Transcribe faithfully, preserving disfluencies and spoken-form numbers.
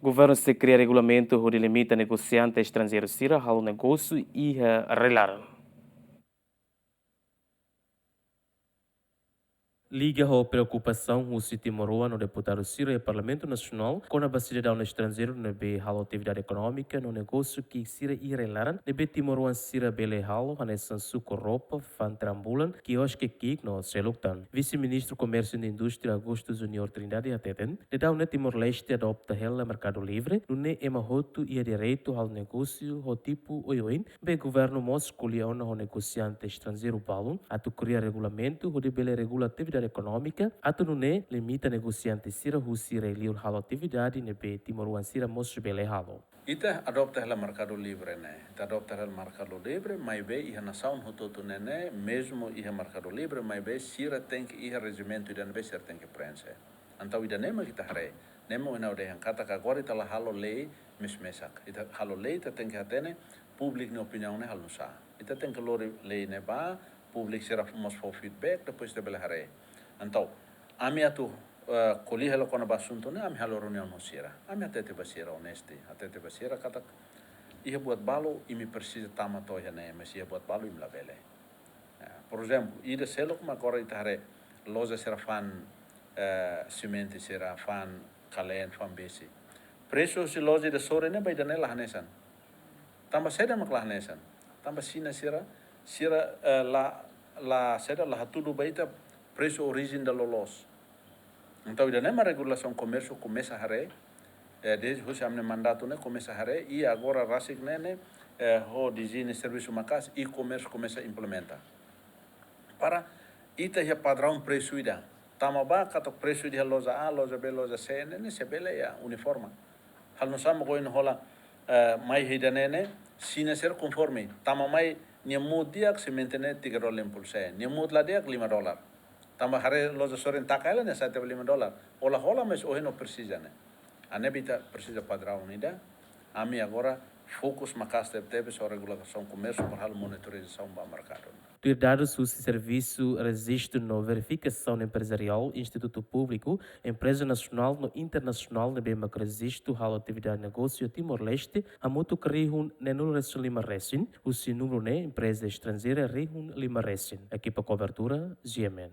Governu sei kria regulamentu hodi limita negosiante estranjeiru sira halo negósiu iha rai-laran. Liga ho preokupasaun husi timoroan no deputadu sira iha Parlamentu Nasionál kona-ba sidadaun estranjeiru ne'ebé halo atividade ekonómika no negósiu ki'ik sira iha rai-laran, ne'ebé timoroan sira bele halo, hanesan suku roupa, fa'an trambulan, kioske ki'ik no seluk tan. Vise-Ministru Komérsiu no Indústria Augusto Junior Trindade hateten, daudaun ne'e Timor-Leste adopta hela merkadu livre, nune'e ema hotu iha direitu halo negósiu ho tipu oioin, maibé governu mós ko'alia ona ho negosiante estranjeiru balun atu kria regulamentu hodi bele regula atividade ekonómika, atu nune'e limita negosiante sira husi rai-li'ur halo atividade ne'ebé timoroan sira mós bele halo. Ita adopta hela merkadu livre ne'e, ita adopta hela merkadu livre, maibé iha nasaun hotu-hotu ne'e, mezmu iha merkadu livre, maibé sira tenke iha rejimentu ida ne'ebé sira tenke prenxe. Entaun ida-ne'e mak ita haree, ne'e mak ohin ha'u dehan katak agora ita la halo lei mes-mesak. Ita halo lei, ita tenke hatene públiku nia opiniaun ne'e halo nu'usá. Ita tenke lori lei ne'e ba, públiku sira mós fó feedback, depois ita bele haree. Entaun, ami atu, eh, ko'alia hela kona-ba asuntu ne'e, ami halo reuniaun ho sira. Ami hatete ba sira onesti, hatete ba sira katak iha buat balu imi presiza tama to'o iha ne'e, mas iha buat balu imi labele. Eh, por ezemplu, ida seluk mak agora ita haree loja sira fa'an, eh, simente sira, fa'an kalen, fa'an besi. Presu husi loja ida sorin ne'e ba ida-ne'e la hanesan. Tanba saida mak la hanesan? Tanba Xina sira, sira, eh, la, la saida, la hatudu ba ita presu orijin ida loloos. Entaun ida-ne'e mak regulasaun komérsiu komesa haree, eh, dezde husi ami-nia mandatu ne'e komesa haree, i agora rasik ne'e ne'e, eh, ho DG nia servisu maka'as, e-commerce komesa implementa. Para ita iha padraun presu ida. Tama ba katak presu ida iha loja A, loja B, loja C ne'e ne'e sei bele iha uniforme. Halo nu'usá mak ohin hola, eh, mai iha ida-ne'e ne'e, Xina sira konforme. Tama mai nia muut di'ak simente ne'e tiga dolar lima puluh sen. Nia muut la di'ak lima dolar. Tanba haree loja sorin taka hela ne'e sete lima dolar. Ó la hola, mas ohin ó presiza ne'e. Hanesan ita presiza padraun ida. Ami agora fokus maka'as tebetebes ho regulasaun komérsiu para halo monitorizasaun ba merkadu. Tuir dadus husi Servisu Rejistu no Verifikasaun Emprezariál, Institutu Públiku, empreza nasionál no internasionál ne'ebé mak rejistu halo atividade negósiu Timor-Leste, hamutuk rihun neenulu resin lima resin, husi númeru ne'e empreza estranjeira rihun lima resin. Ekipa kobertura, G M N.